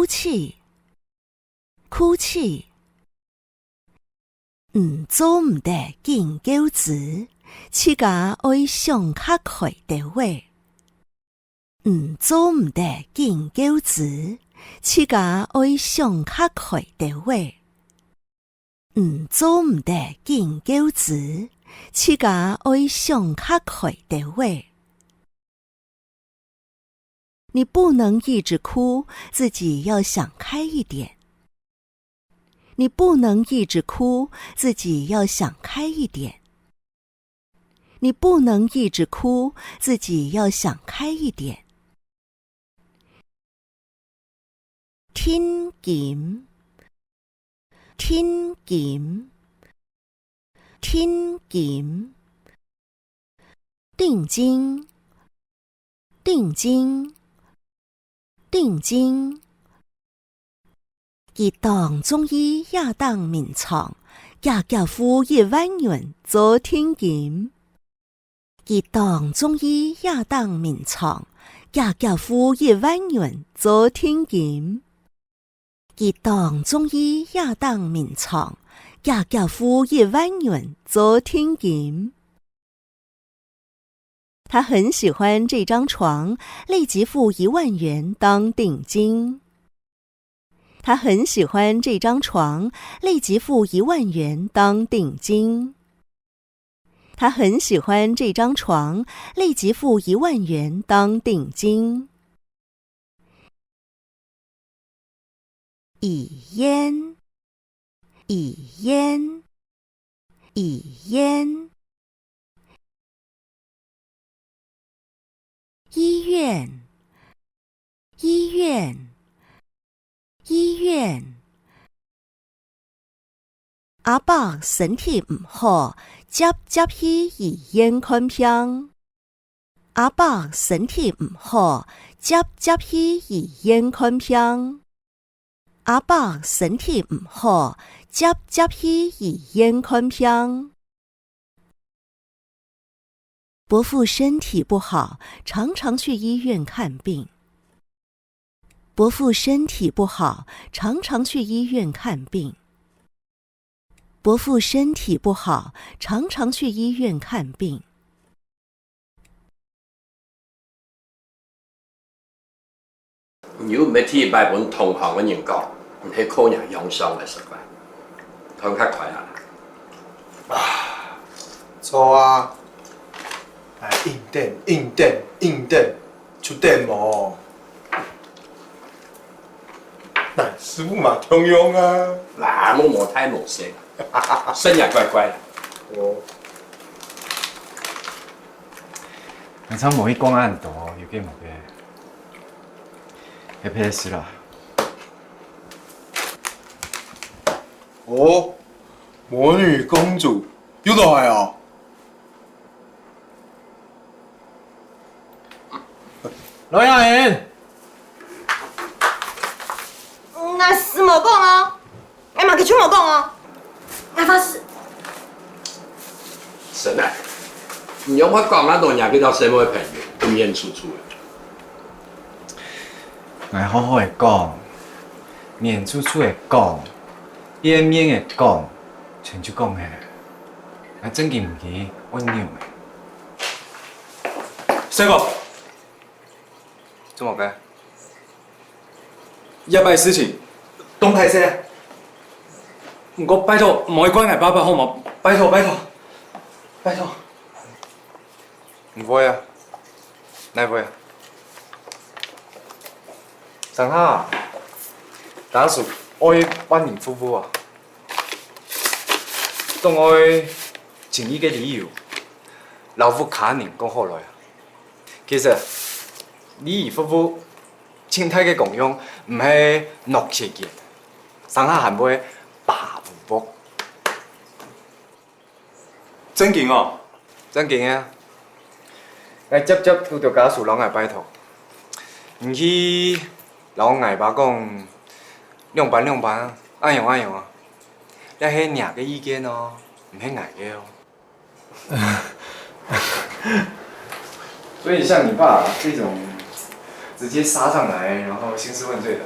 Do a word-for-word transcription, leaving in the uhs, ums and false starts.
氣，哭泣。你做毋得緊噭眵，自家愛想較開兜仔。你做毋得緊噭眵，自家愛想較開兜仔。 你做毋得緊噭眵，自家愛想較開兜仔。你不能一直哭，自己要想開一點。你不能一直哭，自己要想開一點。你不能一直哭，自己要想開一點。 定金，定金，定金。定金，定金，定金。佢當中意這頂眠床，遽遽付一萬銀做定金。 佢當中意這頂眠床，遽遽付一萬銀做定金。佢當中意這頂眠床，遽遽付一萬銀做定金。他很喜歡這張床，立即付一萬元當定金。他很喜歡這張床，立即付一萬元當定金。 他很喜歡這張床，立即付一萬元當定金。醫院，醫院，醫院。醫院，醫院，醫院。 阿伯身體毋好，輒輒去醫院看病。阿伯身體毋好，輒輒去醫院看病。阿伯身體毋好，輒輒去醫院看病。 伯父身體不好，常常去醫院看病。伯父身體不好，常常去醫院看病。伯父身体不好，常常去醫院看病。 你又毋係第一擺分同行个人講，你係靠若樣相來食飯，看較開啊！啊，著啊！哎，硬等，硬等，硬等，就等無。乃師傅嘛共樣啊。啊，𠊎無大無細，生也乖乖。哦。 𠊎常無去講恁多，有个無个。該別个事啦。哦，魔女公主又來哦。來啊，人！嗯，乃師無講哦。 𠊎麼个就無講哦。𠊎發誓。神啊，你仰會講恁多若个細妹个朋友，面臭臭个？𠊎好好个講，面臭臭个講，變面个講，全就講忒。𠊎正經毋係恁樣个。細哥， 做麼个？這擺事情當大細，毋過拜託，莫怪𠊎爸爸好無？拜託，拜託，拜託。毋會啊，哪會啊？上下啊，家屬愛萬人服務啊，總愛尋一個理由，摎屋下人講好來啊。 其實，禮儀服務盡大个功用毋係搦錢个，上下還會扒烏屋。正經哦？正經啊！𠊎輒輒堵著家屬摎𠊎拜託，你去摎𠊎爸講，兩班兩班啊，恁樣恁樣啊，這係若个意見哦，毋係𠊎个哦。 所以像你爸這種直接殺上來，然後興師問罪的，